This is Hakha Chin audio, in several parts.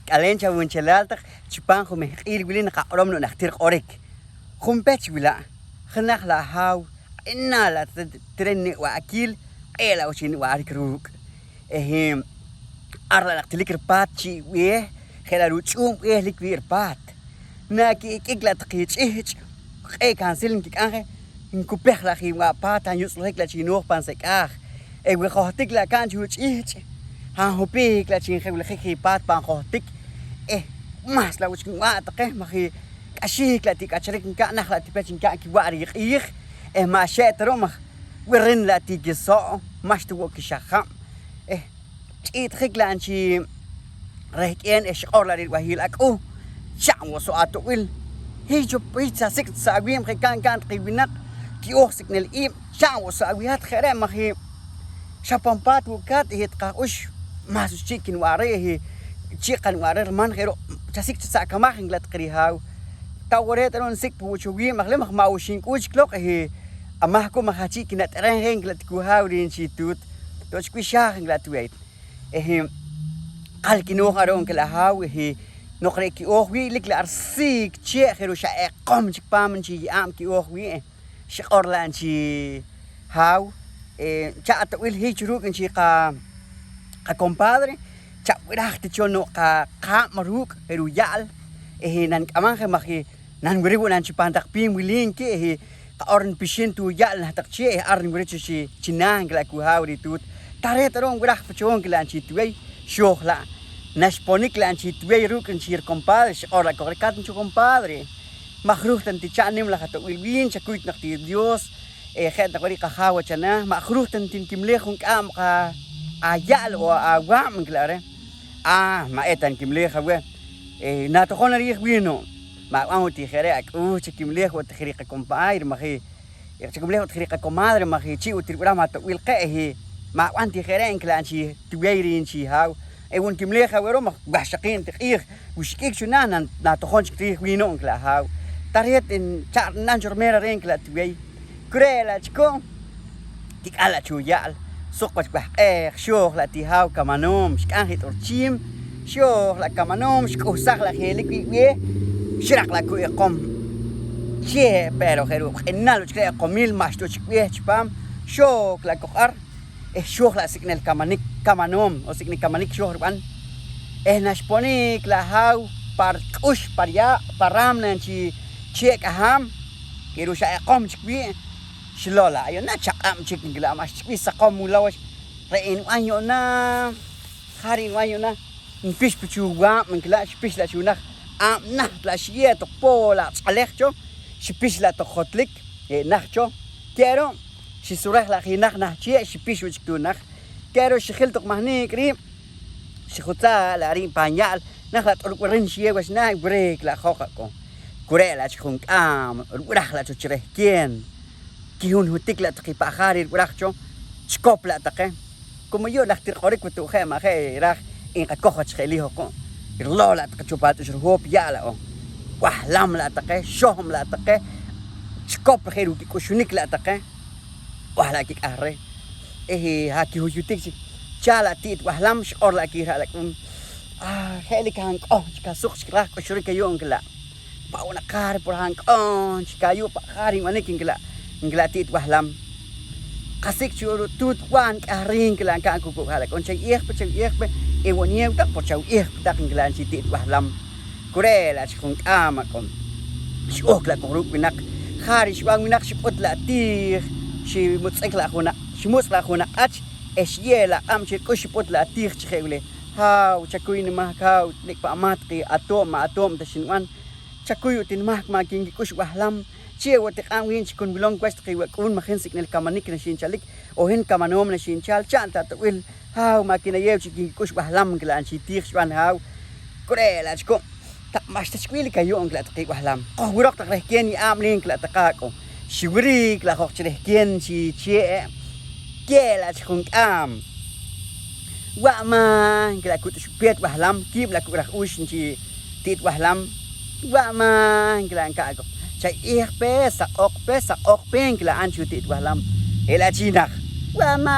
K'alen chawunchelal taq chipam jun mejq'iil wili niqaq'orom nunaj tirq'orik. Junpech wila' janaj la ajaw q'ina la tren niwa'kiil q'e la uchi niwa'rik ruk'. Ar la naq tilik ripaat chi' b'ej je' la ruch'um b'ej lik wii' ripaat. Na ki'ik'ik la taq ich'ich' q'e kansil nkik'an je' nkupej la jiwa' paat janyutz'lajik la chinooj pan sek'aj. E wi jojtik la ka'n chu ch'ich' janjupik la chin jewlajik ji paat pan jojtik e más la wich kinwa' taqe maji k'axik la tik'achrik nka'n naj la tipech nka'n kiwa' ri q'iij e ma xe' ta ro' maj wirin la tikiso' max ta wo kixajab' e ch'itjik la anchi rehk'en e xq'or la rilb'ajil ak'u cha'n wo so ato'il hi chasik' sa awiib' je ka'n ka'n taqi winaq ki'oj sik'nel iib' cha'n wo so awi'at jere' maji xa pampat wukat y tqaj ux más chi' kinware y chi' qanware rmal jero' chasik' sa akamaj la taq rijaw taworet ron sik' puwuch wiib' majle maj mawuxink'uch kloq y amaj k'u maja chi' kinat'eren je la tkujaw rin chi tut toch k'uixaj la tuweit qal kino'j aron kel ajaw y noq re ki'oj wi' lik la arsik che' jero xa eqom chik pam chi yi'am ki'oj wi' xiq'or la chi jaw cha atob'il hij ruk' chi qa qacompadre chawiraj ti cho no qa qab' ruk' pero ya'l nan k'aman je maji nan wiri nan chi pan taq pim wilin ki qa'or npixin tu ya'l naj taq chie' ar nwiri chi chinaj la kujaw ri tut taret ron wiraj pachon la chi tuwey xoj la naxponik la chi tuwey ruk' chi compadre xq'or la koqre kat chu compadre majruj tan ticha' nim laj atob'il win chakuyt naq ti Dios je' taq wari' qajaw wachanaj majruj tan tinkimlej jun k'am qa aya'l o awam klare ah ma e tan kimlej awe natojon arij wino mab'an utijere ak'uj chakimlej utijeri qacompair maji chakimlej utijeri qacomadre maji chi' utirib'raj matob'il qe' y mab'an tijere nkla chi tuwey rin chi jaw e wun kimlej awero maj wajxaqiin ti q'iij wuxk'ik chunaj natojon chik riij wino nkla jaw tarjet cha' nan chormera re nkla tuwey kure la chko kik'al la chu ya'l suq wach wajq'eq xoj la tijaw kamanom xk'an jit'orchim xoj la kamanom xk'ujsaj la jelik wi' b'e xraq la ku'iqom che pero jeru q'inal uchkre qomil max tuch b'e chpam xok la koq'ar e xoj la sik'nel kamanik kamanom o sik'nik kamanik xoj rb'an e naxponik la jaw par k'ux par ya' par ramna chi che' k'ajam keru xa eqom chik wi' xlola ayona chaq'ab' chik nkila max chik wi' saqom ulawach re inb'an yo'na ja ri inb'an yo'na npix pu chu wab' nkila xpix la chu naj am naj la xye toq po la tz'alej cho xpix la toq jotlik naj cho kero xisuraj la jinaj naj che' xpix wich tu naj kero xijil toq majnik ri' xijutza la ri' panya'l naj la t'ork'urin xye wach naj wrek la joq k'o kure' la chik jun k'am rwraj la cho chrij kien kijunjutik la taq ipa'ja ri rwraj cho chkop la taqe como yo laj tirq'orik watu'je' ma je' raj inqakoj wach je'lij oqo' rlo la taq chupat'ux rjop ya' la o wajlam la taqe xojm la taqe chkop je' ruk'uxunik la taqe waj la kik'aj re ja kijuyutik chik cha la ti't wajlam xq'or la kirja' la k'un ah je'lik jank'oj chikasuq chik raj k'uxurik kayu' nkla' pa'wnaqar por jank'on chikayu' pa'jar inb'anik nkla' nkla' ti't wajlam qasik chu tut wan k'aj rin nkla' nka'n kuk'u'j la k'on chaw'ij pe chaw'ij pe iwaniew taq por chaw'ij pe taq nkla' chi ti't wajlam kure' la chi jun k'am ak'on x'ok la koj ruk' winaq ja ri xb'an winaq xb'ut la tiij ximutz'ik la jun xmutz' la jun aq'ach e xye' la q'ab' chi rk'ux xb'ut la tiij chi je' wile Jaw, chakuy nimak jaw, nik'pa' amat qi ato'm ma ato'm ta xinb'an. Chakuy utinmak ma kinkik'ux wajlam, chi' wa tiq'an wiin chi kunwilon wach taqi wak'un ma jin sik'nel kamanik naxinchalik o jin kamanom naxinchal cha'n ta atob'il jaw ma kinayew chi kinkik'ux wajlam nkila'an chi tiij xb'an jaw. Kure' la chko' taq maxtachb'il kayu' nkila' taqi wajlam. Qojwiroq taq rejkien yi'am lin nkila' taqak'o. Xiwrik la joq chrejkien chi che' ke la chi jun k'am. Wa' ma nkila' kut'uxpeet wajlam kiib' la kuk' raj ux nchi ti't wajlam wa' ma nkila' nka'koq chay'ij pe saq'oq pe saq'oq pe nkila' an chu ti't wajlam ela chinaj wa' ma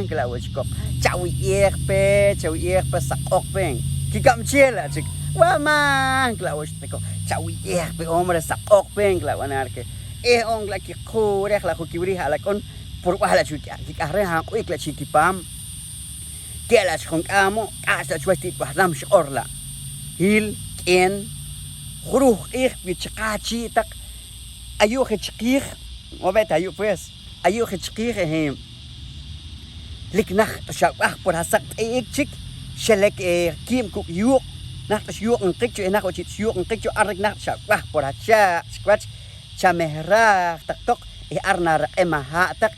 nkila' wachkoq chawiy'ej pe chawiy'ej pe saq'oq pe. Kikamchiel la chik wa man kla wo ko chawi pe hombre saqoq pen kla wanar ke e ong la ki khurek la kiwri hala kon por wala chu ki kahre ha qik la chikipam ke la chon kamo ka sa chwati wahlam shorla hil kien khruh ich bichqachi tak ayu khichqih wabet ayu pues ayu khichqih eh lik naj xawaj por hasaq t'ik chik xelek kim kuk yuq naj t'xyuq nqik chu naj ochit xyuq nqik chu arrik naj xawaj por hacha xkwach chamehraj taq toq arna raq'ema ha' taq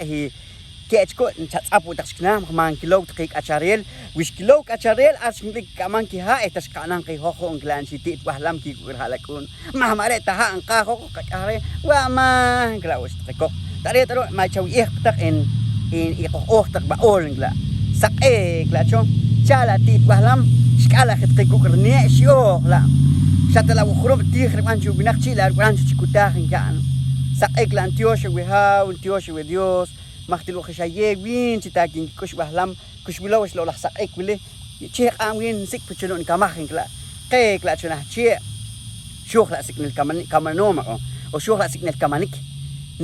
kechko chatz'apu taq xknam man kilow tqik acharel wix kilow k'acharel ar xnlik k'aman kiha' taxqa'nan qijojo nklan xiti' twajlam kik'urjalak'un mahmare taja' nqajo qak'ajre wa man kla wix tqikoq tare taro ma chawi'ij taq en iqo'oj taq ba'ol nkla saq'e kla cho chala ti' twajlam xk'ala jitqikuk rnie' xi'oj la xatala wujrom tij rib'an chu winaq chi' la rib'an chu chikutaj nka'n saq'e kla ntiox wijaw ntiox wi Dios majtil uqixaye win chita kink'ux b'ajlam kuxwilow xlo'laj saq'ik wili che q'an win sik puchulun kamaj nkla qe kla chunaj chie' xuj la siknel kamanoma o xuj la siknel kamanik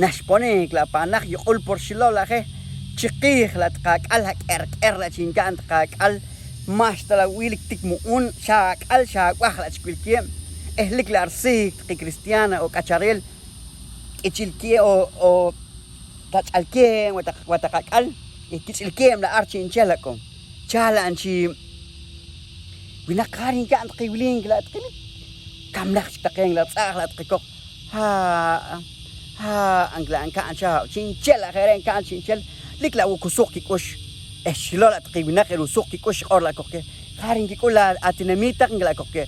naxponik la panaj yuq'ul por xilo la je chiqij la tqak'al k'er k'er la chinka'n tqak'al maxta la wilik tik mu'un xak'al xawaj la chkwilkiem ejlik la arsik tqi cristiana o k'acharel k'ichilkie o tach'alkiem wataqak'al kich'ilkiem la ar chinchel ko chala anchi winaq qari nka'n tqiwilin la tqilik kamlaj taqen la tz'aj la tqikoq ha ha ankla anka'n cha chinchel jere nka'n chinchel lik la wukusuq kik'ux exlo la tqiwinaq erusuq kik'ux q'or la koqke qarin kik'ul la atinamita nkla koqke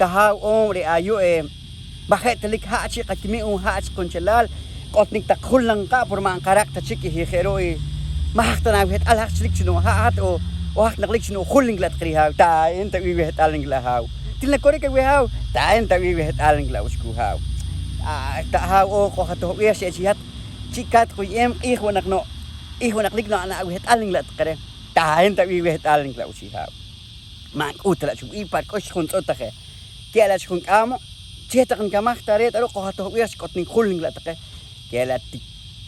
tajaw hombre ayu bajet lik hachi qakimi un hach qonchelal q'otnik taq jul lanqa por man qaraq ta chik jero y mahaq ta nawjet al haq chlik chino ha'at o haq naqlik chino jul nkla tqrijaw ta enta wiwjet al nkla haw tilna korek wijaw ta enta wiwjet al nkla uxkujaw tajaw o qojatojb'ij xechihat chikat quyem q'ij wanaq no ij wanaqlik no ana awjet al nkla tqre ta enta wiwjet al nkla uxijaw man k'ut la chu par k'ux jun tz'otaje ke la jun k'amo che taq nkamaj tare taro qojatojb'ij xk'otnik jul nkla taqe ke la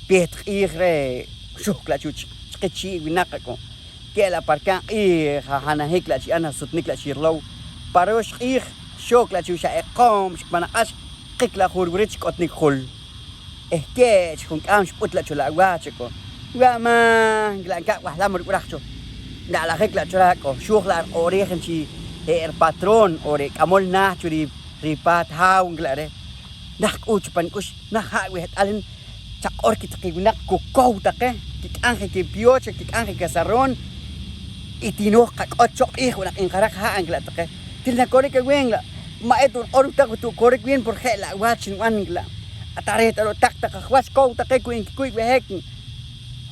pet q'ij re xuj la chu chqichi winaq ko ke la parkan q'ij janajik la chi ana sutnik la chirlow parox q'ij xok la chu xa eqom xpanaq'ax qik la jurwrich k'otnik jul eh ke jun k'am xp'ut la chu la awach ko wa man la ka wajlam ruk'raj cho nalajik la chura ko xuj la orij chi er patrón o re k'amol naj chu ri ripat haw nkla re naj k'uch pan k'ux naj ja' wijt'alin chaq'or kitqiwinaq kukow taqe kik'anje kipioch kik'anje casarrón y tinuj qak'ot choq' q'ij wanaq inqaraq ja' nkla taqe tilna korik wen la ma'et q'or taq tu korik win por je' la wach nb'an nkla atare taro taq taq ajwach kow taqe kuin kikuy wejek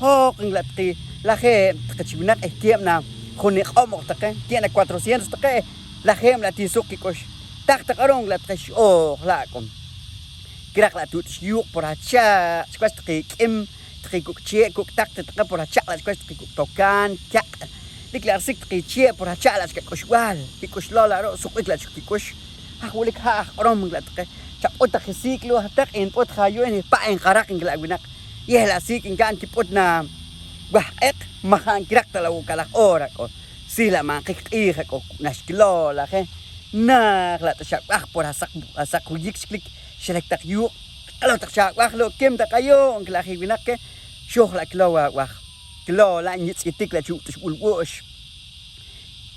hoq nkla tqi la je' tqichiwinaq ejkieb' na jun iq'om taqe kiena 400 taqe la je' la tisuq kik'ux taq taq aron la tqi x'oj la k'om kiraq la tut xyuq por hacha chkwach tqi k'im tqi kuk'chie' kuk'taq tqe por hacha la chkwach tqi kuk'tokan kyaq lik la arsik tqi chie' por hacha la chkak'uxb'al kik'uxlo la ro suq'ik la chkik'ux ajwulik ja' ajq'orom la tqe chaq'ut taq jisik lo taq inp'ut jayu en pa inqaraq nkla winaq yej la sik inka'n kip'ut na wajq'eq majan kiraq ta la wukalaj hora k'o si la man qik q'ij k'o naxkilo la je naj la t'xawaj por asaq asaq juyik xklik xelek taq yuq q'alo taq xawaj lo kim taq ayo nkla jiwinaq ke xuj la klo waj klo la ñitz'itik la chu t'xb'ulb'ux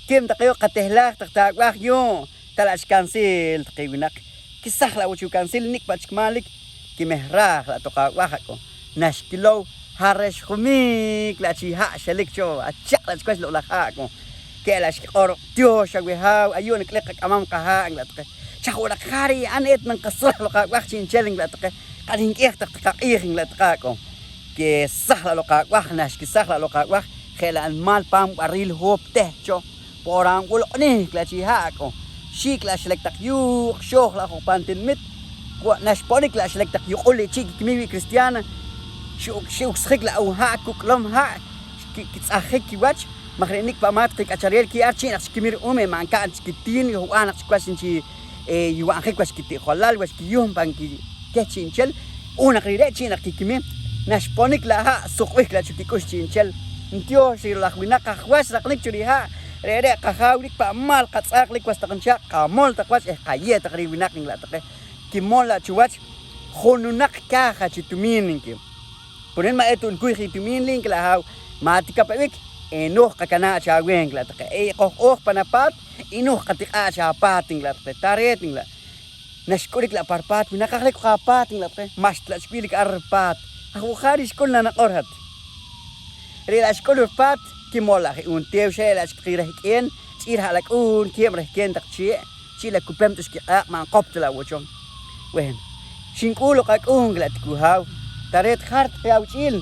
kim taq yo qatejlaj taq tawaj yo tala xkansil tqiwinaq kisaj la wuchu kansil nik pachkmalik kimejraj la toqawaj k'o naxkilow jarrex jumik la chi ja' xelik cho achaq la chkwach lo la ja' k'o ke la xkiq'or tiox awijaw ayun k'liq qak'amam qaja' la tqe chajwalaq jari an et man qasraj lo qawaj chinchel la tqe qalink'ij taq tqaq'ij la tqa k'o ke saj la lo qawaj naxkisaj la lo qawaj je la mal pam barril hop tej cho poran wulq'nik la chi ja' k'o xik la xlek taq yuq xoj la jopantinmit naxponik la xlek taq yuq'ul chi kikmiwi cristiana xu'ksjik la ja' kuk'lom ja' kitz'ajik kiwach. Makre nik pa mat kik acharel ki ar chin ak kimir ume man ka an kitin hu an ak kwasin chi e yuan khik was kiti kholal was ki yum bang ki ke chin chel unak ri re chin ak kikimi naxponik la ha suqwik la chukikush chin chel ntio xir laj winaq qajwas raqnik churi ha re re qajawrik pa mal qatz'aqlik was taqancha qamol taqwach eh qaye taq ri winaq la taqe kimol la chuwach jununaq caja chi tumin inki Punen ma etu nkuy jitumin link la haw ma tikapawik enuj qakana chawen la taqe e qoj oj panapat inuj qatiq'a chapat la taqe taret la naxk'ulik la parpat winaqajlik qapat la taqe maxtlachwilik arpat ajwujari xk'ul nanaq'orhat ri la xk'ul urpat kimolaj un tew xe la xqirejk'en ch'ir jalak'un kiem rejken taq chie' chi la kupem t'uxkiq'aq man qop la wochon. Wen, xink'ul qak'un la tkujaw, taret jart qyawch'il,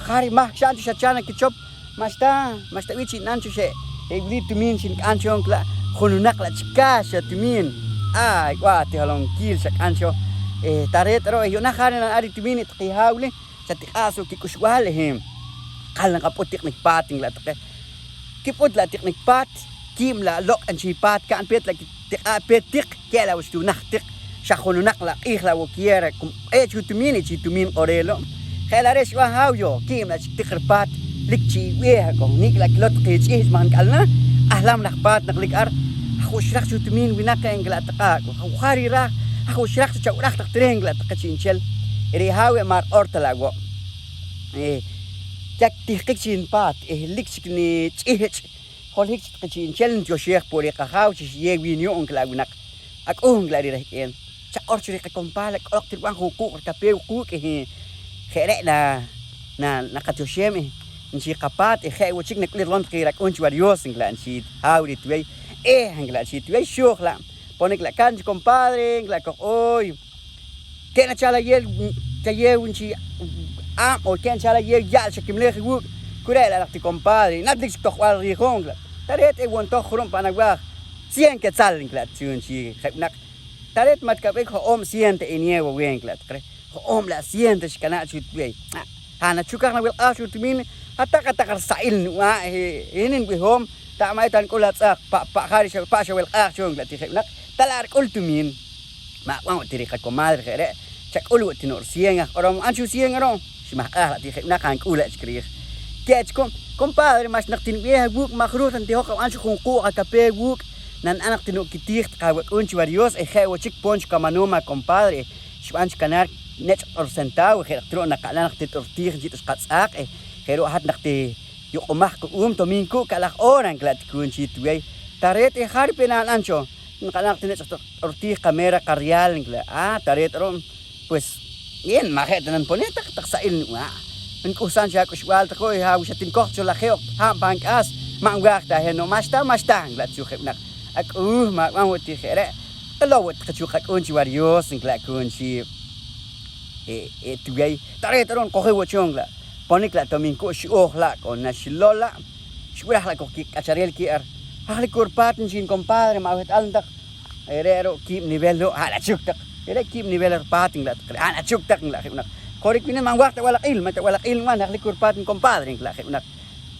jari maj xan xachana kichop, maxta, maxta wi chinan chuxe, ebli tumin xink'an chonkla, jununaq la chikaxa tumin, ay wa tijalonkil xak'ancho, taret ro yona jari nan ari tumin itqijawli, chatiq'asu kik'uxwal qal nqap'ut tiqnik pat la taqe kip'ut la tiqnik pat kim la loq' anchipat kan pet la tiq'a pet tiq ke la ustunaj tiq xa jununaq la q'ij la wokiera kum e chutumin y chitumin q'orelo jelare xwa hawyo kim la tiqrpat lik chi wieja kon nik la klot qich'ij man k'alna ahlam laj pat naq lik ar juxraj chutumin winaq en la taqa jari raj juxraj chawraj taq tren la taqa chinchel ri hawe mar orta la wo yak tijqik chin pat lik chik ni ch'ij jolhik chik chinchel ntioxej puri qajaw chi xye winyo la winaq ak'un la ri rejk'en chaq'or churi qakompala k'oq tirwan juquq kape wuq jere na na naqatioxem nchi qapat je wuchik nak'ulir lon qirak'un chwa Dios la nchi hawri tuwey la chi tuwey xuj la ponek la cancha compadre la ko'oy kena chala yel chayew nchi am o ken chala yel yal xakimlej wuk kure la ti compadre natlik toqwal rijong la taret e won toq jrum panawaj cien quetzal la tsunchi jebnaq taret matkab'ek jo'om siente iniewo wen la tqre jo'om la siente xkana chutwey hana chukaj na wilq'aj chutumin ataqa taqar sa'il nu'a hinin wihom ta'may tan k'ul atz'aq pa pa jari pa xa wilq'aj chun la tijebnaq talar k'ul tumin ma wan tiriqa comadre jere chak'ul tinor cien orom anchu cien oro ximajq'aj la tijebnaq han k'ula chkrij kechko compadre mas naq tinb'ej wuk majruj tan tijoq anchu jun quuq akape wuk nan anaq tinu kitij tqawak'un chwa Dios e je'wa chik ponch kamanuma compadre xb'an chkanar nech' q'or centavo je'q tru naqa'lan naq tit'ortij nchi t'xqatz'aq jero hat naq ti yuq'umaj qu'um tominku ka'laj oran kla tikun chi tuwey taret e jar penan ancho nqa'lan tinech' t'ortij qamera qarrial nkla ah taret rom pues bien maje' tanan pone taq taq sa'il nu'a nk'usan xa k'uxb'al taqo ha wixatin koj cholajeo ha pank'as man waj ta no maxta maxta nkla txujeb'naq ak'uj ma wan wati jere qlo wat qchu qak'un chi Dios nkla kun chi e tuwey taret ron qoje wachon la ponik la tominku xu'oj la con naxilola xwiraj la koq k'acharel ki ar jajli kurpat chin compadre ma wet altaq erero kib nivel lo hala chuktaq ere kib nivel arpat la hala chuktaq la jibnaq qorik wina man waqta wala qil ma wala qil man jajli kurpat compadre la jibnaq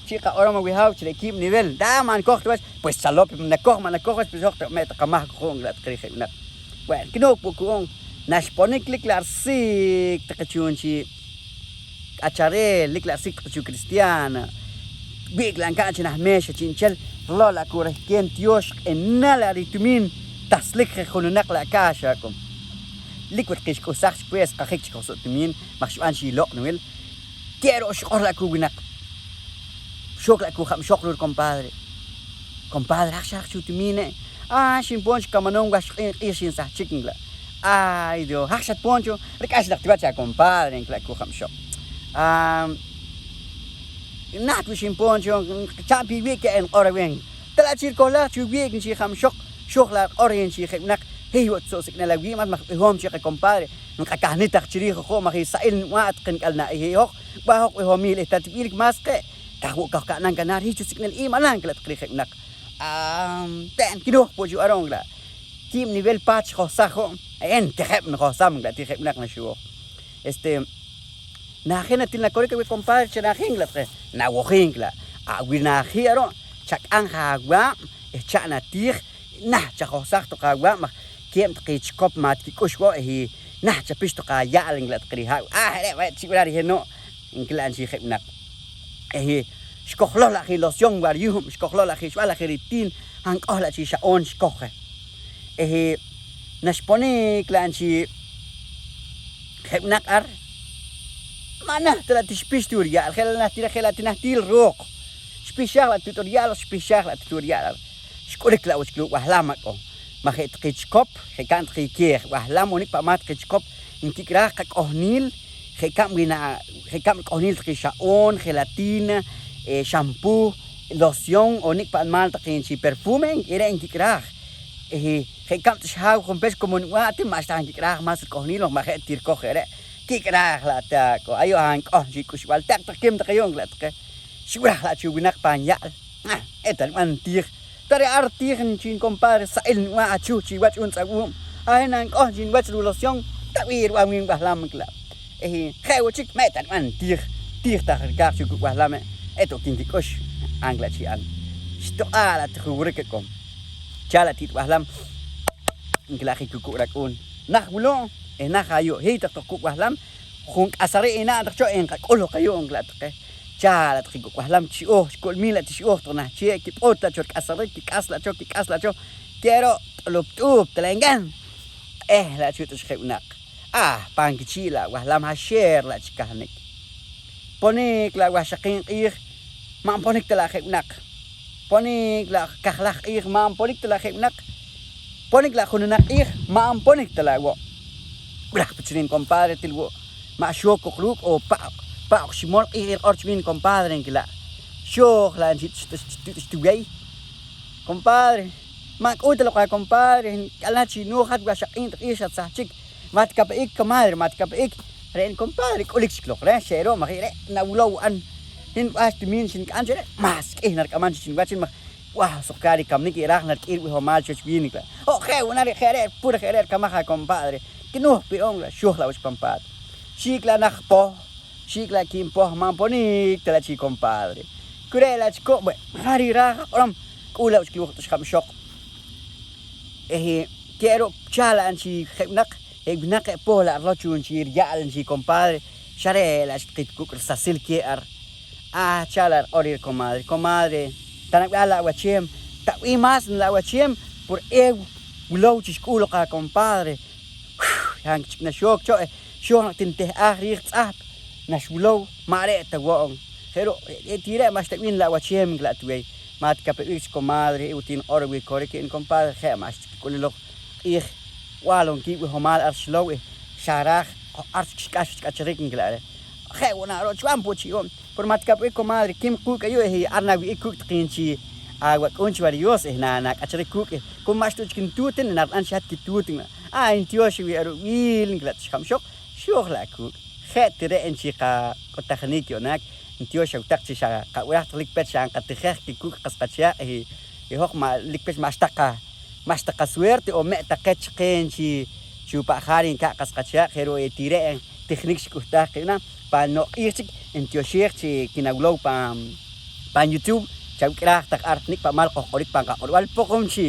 chiqa ora ma wihaw chile kib nivel da man koq pues chalop na koq man koq pues joq me taqamaj qon la tqri jibnaq bueno kino pukuon naxponik lik la arsik taqachun chi k'acharel lik la arsik taqachu cristiana wik la nkan chi najmexa chinchel lola kurejkien tiox q'enal aritumin taslik jununaq la kaxa kom lik wet qixk'usaj pues qajik chi tumin majxb'an chi loq' nuwil quiero xq'or la kuwinaq xok la kujam xoq lur compadre compadre aj xaj chutumine ah xinponch kamanon wax q'in q'ij xinsaj chik la ay Dios aj xat poncho rik'ax naq tiwacha compadre la kujam xoq ah nat xinponcho champi wi ke en q'ora wen tala chirkolaj chu wi chi jam xoq xoq la q'orin chi jebnaq hey wat so sikna la wi mat maj b'ihom chi compadre nqakajnitaq chirij jo maj sa'il nu'at qink'al na hijoq b'ajoq b'ihomil etatb'ilk mas qe tajwu kajka'nan kanar hichu siknal imanan kla tqrij jebnaq ten kinuj puchu arong la kim nivel pach josajo en tejeb njosam la tijebnaq naxuoj este najin atil nakorika wi compadre chanajin la tqe nawojin la. Awinaaji aro chak'an jawaab' ejcha' natiij naj chajojsaj toq awaab' maj ke'm taq chikop ma tkik'ux wo' y naj chapix toq aya'l nkla' taq rija' ah re' chib'la rijeno' nkla' chi je' winaq xkojloj la ji loción waryum xkojloj la ji xb'al la ji ritin jank'oj la chi xa'on xkoj je naxponik la chi je' winaq ar ma naj ta la tixpix turya'l je' la je' la tinajtil ruuq xpixaj la tuturya'l xpixaj la tuturya'l xk'ulik la wach wajlam ak'o ma je' tqi chikop je' ka'n tqi keej wajlam o nik'pa' ma tqi chikop nkik'raj qak'ojnil je' kab' wina je' kab' k'ojnil tqi xa'on, gelatina, shampoo, loción o nik'pa' mal taq chi perfume ere' nkik'raj je' kab' t'xaw junpech como niwa' ti ma'xtaj nkik'raj más rk'ojnil ma je' tirkoj ere' kik'raj la' ta k'o ayo jank'oj chi k'uxb'al taq taq kim taq ayo' la' taqe xwraj la' chu winaq pan ya'l eta nb'an tiij tare ar tiij chin compadre sa'il niwa' achuj chiwach un tz'awu'm ajenan k'oj chinwach ru loción tawir b'an win b'ajlam kla' je' wachik meta nb'an tiij tiij taj rikaj chu kuk'wajlam eto kinkik'ux ankla chi an xtoq'a la tjuwrik k'o cha la tit b'ajlam nkla jikuku' rak'un naj wulo' e naj ayo' hi taq toq kuk'wajlam jun k'asari' ina' taq cho inqak'ul qayo' nkla' taqe cha la taq kuk'wajlam chi'oj xku'lmin la tix'oj taq naj chie' kip'ut la cho rk'asarik kik'as la cho kik'as la cho kero t'lupt'up tlengan q'ej la chu t'xje wnaq ah pan kichi' la wajlam jaxer la chikajnik ponik la wajxaqin q'ij man ponik ta la je wnaq ponik la kajlaj q'ij man ponik ta la je wnaq ponik la jununaq q'ij man ponik ta la wo' wraj pichrin compadre til wo' ma xok ruk' o pa'q pa'q ximol q'ij irq'or chwin compadre nkila' xoj la xtuwey compadre ma k'ut loq compadre k'alna chinuj jat wajxaqin q'ij xatzaj chik matkap'ik comadre matkap'ik re compadre k'ulik chik loq re xe'ro maji' re nawulow an hin b'ax timin xink'an che re mas k'ij nark'aman chi chinwach maj waj suqkar ri kamnik iraj nark'ir b'ijomal chuwach winik la oh je' wuna ri je' re puro je' re rkamaja compadre kinuj pi'on la xuj la wach pampat xik la naj poj xik la kimpoj man ponik ta la chi compadre kure la chko jari raj q'orom k'ula wach kluj t'xjab' xoq ke'ro chala an chi je' wnaq e wnaq e poj la arlo chun chi rya'l chi compadre xare la xtqit kuk' rsasil ke ar ah chala rq'or comadre comadre tanab'al la wachem ta'wi mas la wachem por ew wlow chi xk'ul qa compadre jan chik naxok cho xoj naq tintej'aj riij tz'ajp naxwlow mare' ta wo'on jero tire' max ta'win la wachem la tuwey mat kapeb'ik chi comadre iwtin q'or wi korik in compadre je' max k'uliloq q'ij walon kib' wijomal ar xlow xaraj ar xk'ax xk'acharik nkla' re je' wuna ro chwam puchi'om por mat kap'ik comadre kim kuk' ayu ar nawi'ik kuk' tqin chi awak'un chi Dios na nak'acharik kuk' kum max tuch kintuten narb'an xat kituten ah intiox wi arub'il nkla' txjamxoq xuj la kuk' je' tire' chi qa k'otajnik yo'nak ntiox awtaq chi xa qawraj taq lik pech xa qatijej kikuk' qas qachaq y hoj ma lik pech maxtaqa maxtaqa suerte o me'ta qech qen chi chupa'jari nka' qas qachaq jero tire' tijnik xk'ujtaj qib'na pa noq'ij chik ntioxij chi kinawlow pan pan YouTube chawk'iraj taq ar nik'pa' mal qojq'orik pan qaq'orb'al poqom chi.